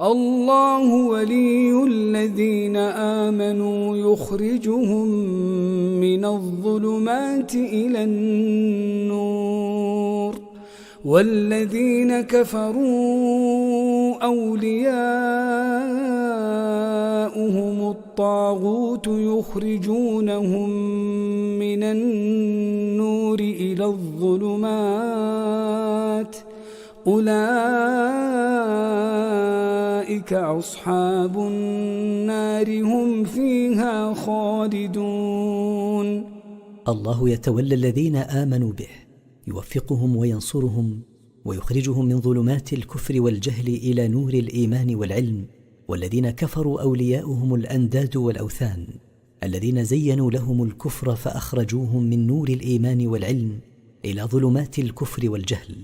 الله ولي الذين آمنوا يخرجهم من الظلمات إلى النور، والذين كفروا أولياؤهم الطاغوت يخرجونهم من النور إلى الظلمات، أولئك أصحاب النار هم فيها خالدون. الله يتولى الذين آمنوا به، يوفقهم وينصرهم ويخرجهم من ظلمات الكفر والجهل إلى نور الإيمان والعلم، والذين كفروا أولياؤهم الأنداد والأوثان، الذين زينوا لهم الكفر فأخرجوهم من نور الإيمان والعلم إلى ظلمات الكفر والجهل،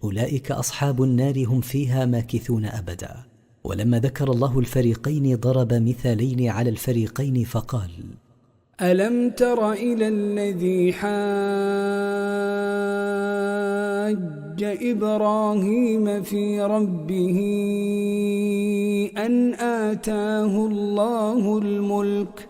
أولئك أصحاب النار هم فيها ماكثون أبدا. ولما ذكر الله الفريقين ضرب مثالين على الفريقين فقال: ألم تر إلى الذي حاج إبراهيم في ربه أن آتاه الله الملك،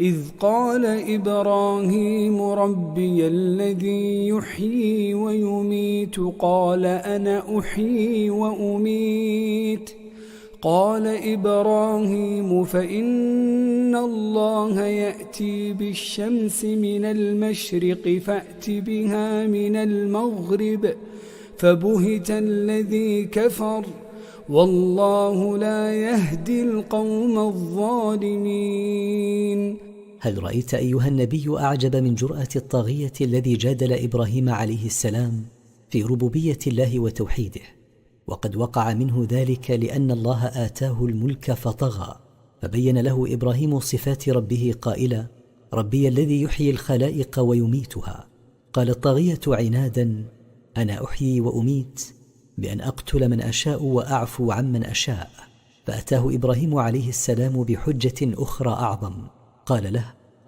إذ قال إبراهيم ربي الذي يحيي ويميت، قال أنا أحيي وأميت. قال إبراهيم فإن الله يأتي بالشمس من المشرق فأت بها من المغرب، فبهت الذي كفر، والله لا يهدي القوم الظالمين. هل رأيت أيها النبي أعجب من جرأة الطاغية الذي جادل إبراهيم عليه السلام في ربوبية الله وتوحيده؟ وقد وقع منه ذلك لأن الله آتاه الملك فطغى، فبين له إبراهيم صفات ربه قائلا: ربي الذي يحيي الخلائق ويميتها. قال الطاغية عنادا: أنا أحيي وأميت بأن أقتل من أشاء وأعفو عمن أشاء. فأتاه إبراهيم عليه السلام بحجة أخرى أعظم، قال له: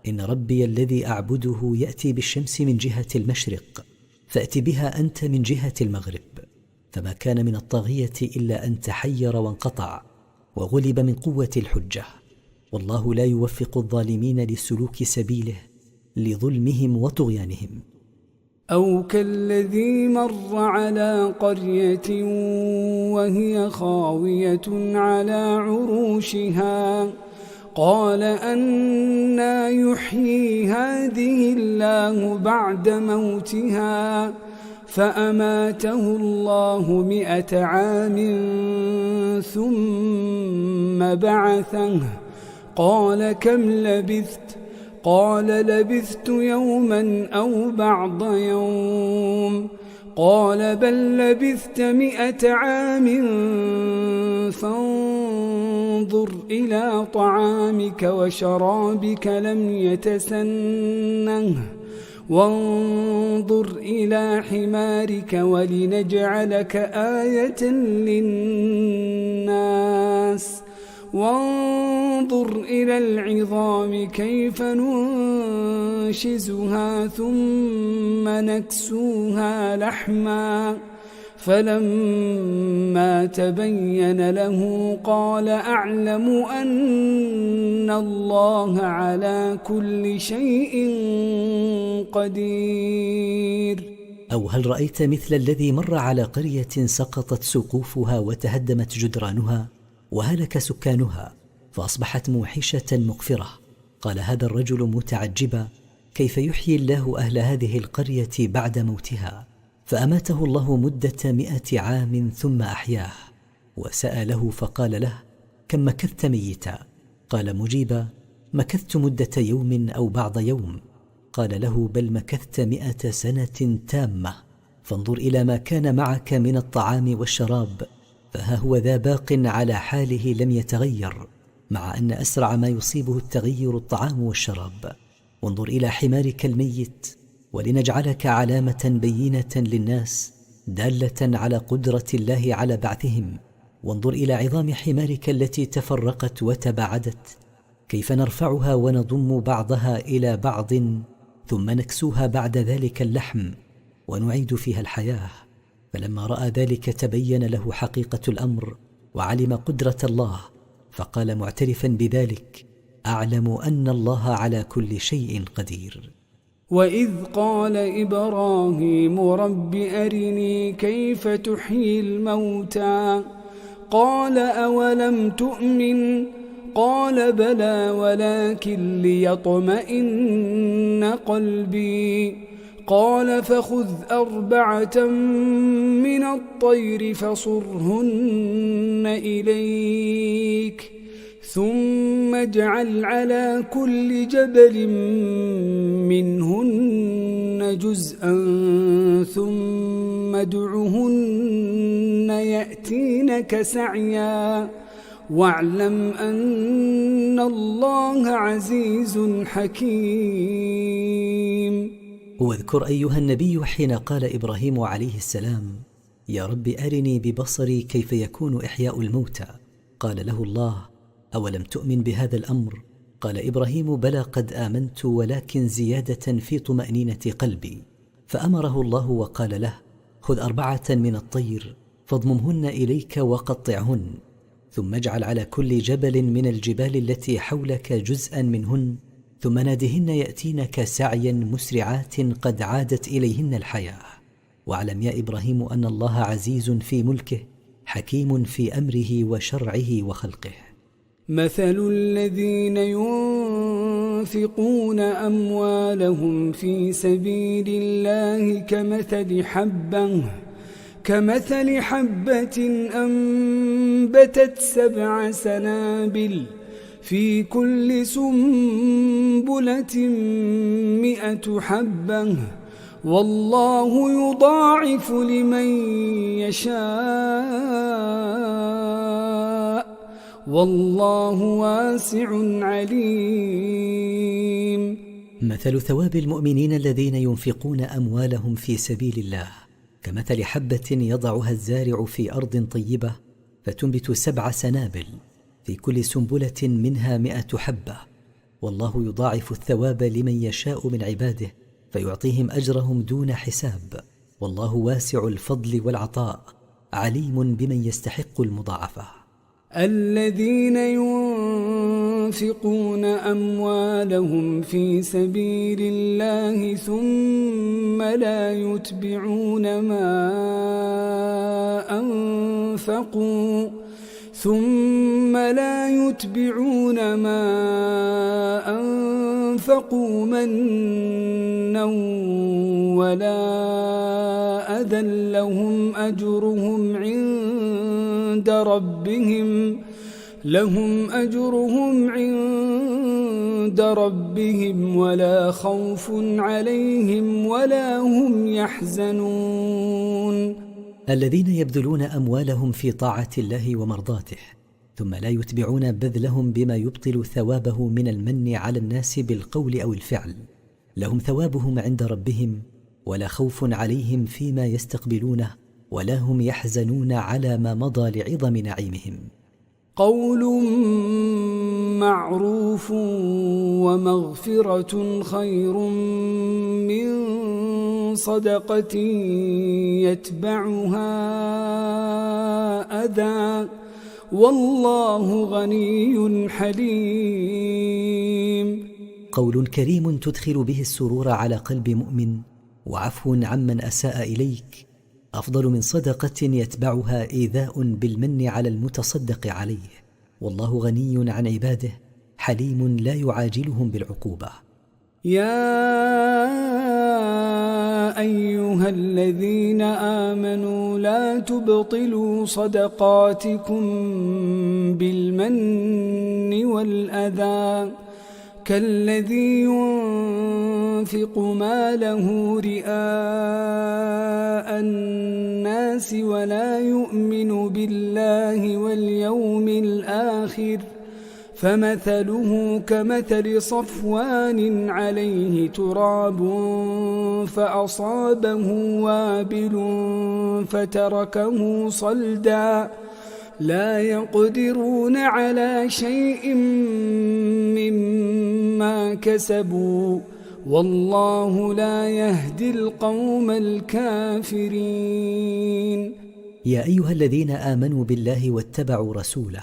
إن ربي الذي أعبده يأتي بالشمس من جهة المشرق، فأت بها أنت من جهة المغرب. فما كان من الطاغية إلا أن تحير وانقطع وغلب من قوة الحجة، والله لا يوفق الظالمين لسلوك سبيله لظلمهم وطغيانهم. أو كالذي مر على قرية وهي خاوية على عروشها، قال أنى يحيي هذه الله بعد موتها، فأماته الله 100 عام ثم بعثه، قال كم لبثت؟ قال لبثت يوما أو بعض يوم، قال بل لبثت 100 عام فانظر إلى طعامك وشرابك لم يتسنه، وانظر إلى حمارك ولنجعلك آية للناس، وانظر إلى العظام كيف ننشزها ثم نكسوها لحما، فلما تبين له قال أعلم أن الله على كل شيء قدير. أو هل رأيت مثل الذي مر على قرية سقطت سقوفها وتهدمت جدرانها وهلك سكانها فأصبحت موحشة مقفرة؟ قال هذا الرجل متعجبا: كيف يحيي الله أهل هذه القرية بعد موتها؟ فأماته الله مدة 100 عام ثم أحياه. وسأله فقال له: كم مكثت ميتا؟ قال مجيبا: مكثت مدة يوم أو بعض يوم. قال له: بل مكثت 100 سنة تامة، فانظر إلى ما كان معك من الطعام والشراب، فها هو ذا باق على حاله لم يتغير، مع أن أسرع ما يصيبه التغير الطعام والشراب. وانظر إلى حمارك الميت ولنجعلك علامة بينة للناس دالة على قدرة الله على بعثهم. وانظر إلى عظام حمارك التي تفرقت وتباعدت، كيف نرفعها ونضم بعضها إلى بعض ثم نكسوها بعد ذلك اللحم ونعيد فيها الحياة. فلما رأى ذلك تبين له حقيقة الأمر، وعلم قدرة الله، فقال معترفا بذلك: أعلم أن الله على كل شيء قدير. وإذ قال إبراهيم رب أرني كيف تحيي الموتى قال أولم تؤمن قال بلى ولكن ليطمئن قلبي قال فخذ 4 من الطير فصرهن إليك ثم اجعل على كل جبل منهن جزءا ثم ادعهن يأتينك سعيا واعلم أن الله عزيز حكيم. واذكر أيها النبي حين قال إبراهيم عليه السلام: يا رب أرني ببصري كيف يكون إحياء الموتى. قال له الله: أولم تؤمن بهذا الأمر؟ قال إبراهيم: بلى قد آمنت ولكن زيادة في طمأنينة قلبي. فأمره الله وقال له: خذ 4 من الطير فاضممهن إليك وقطعهن، ثم اجعل على كل جبل من الجبال التي حولك جزءا منهن، ثم نادهن يأتينك سعيا مسرعات قد عادت إليهن الحياة. واعلم يا إبراهيم أن الله عزيز في ملكه حكيم في أمره وشرعه وخلقه. مثل الذين ينفقون أموالهم في سبيل الله كمثل حبة أنبتت 7 سنابل في كل سنبلة 100 حبة والله يضاعف لمن يشاء والله واسع عليم. مثل ثواب المؤمنين الذين ينفقون أموالهم في سبيل الله كمثل حبة يضعها الزارع في أرض طيبة فتنبت 7 سنابل في كل سنبلة منها 100 حبة، والله يضاعف الثواب لمن يشاء من عباده فيعطيهم أجرهم دون حساب، والله واسع الفضل والعطاء عليم بمن يستحق المضاعفة. الذين ينفقون أموالهم في سبيل الله ثم لا يتبعون ما أنفقوا منا ولا أذى لهم أجرهم عند ربهم ولا خوف عليهم ولا هم يحزنون. الذين يبذلون أموالهم في طاعة الله ومرضاته ثم لا يتبعون بذلهم بما يبطل ثوابه من المن على الناس بالقول أو الفعل، لهم ثوابهم عند ربهم ولا خوف عليهم فيما يستقبلونه ولا هم يحزنون على ما مضى لعظم نعيمهم. قول معروف ومغفرة خير من صدقة يتبعها أذى والله غني حليم. قول كريم تدخل به السرور على قلب مؤمن وعفو عمن أساء إليك أفضل من صدقة يتبعها إيذاء بالمن على المتصدق عليه، والله غني عن عباده حليم لا يعاجلهم بالعقوبة. يا أيها الذين آمنوا لا تبطلوا صدقاتكم بالمن والأذى كالذي ينفق ماله رئاء الناس ولا يؤمن بالله واليوم الآخر فمثله كمثل صفوان عليه تراب فأصابه وابل فتركه صلدا لا يقدرون على شيء مما كسبوا والله لا يهدي القوم الكافرين. يا أيها الذين آمنوا بالله واتبعوا رسوله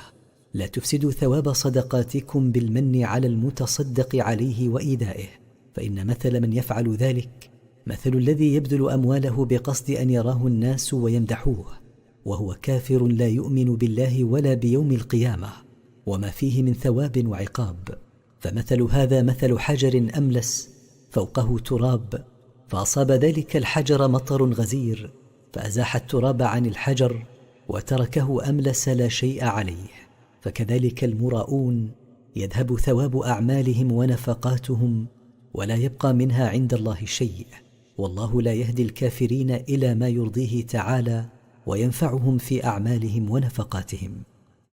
لا تفسدوا ثواب صدقاتكم بالمن على المتصدق عليه وإيذائه، فإن مثل من يفعل ذلك مثل الذي يبذل أمواله بقصد أن يراه الناس ويمدحوه وهو كافر لا يؤمن بالله ولا بيوم القيامة وما فيه من ثواب وعقاب. فمثل هذا مثل حجر أملس فوقه تراب، فأصاب ذلك الحجر مطر غزير فأزاح التراب عن الحجر وتركه أملس لا شيء عليه. فكذلك المراؤون يذهب ثواب أعمالهم ونفقاتهم ولا يبقى منها عند الله شيء، والله لا يهدي الكافرين إلى ما يرضيه تعالى وينفعهم في أعمالهم ونفقاتهم.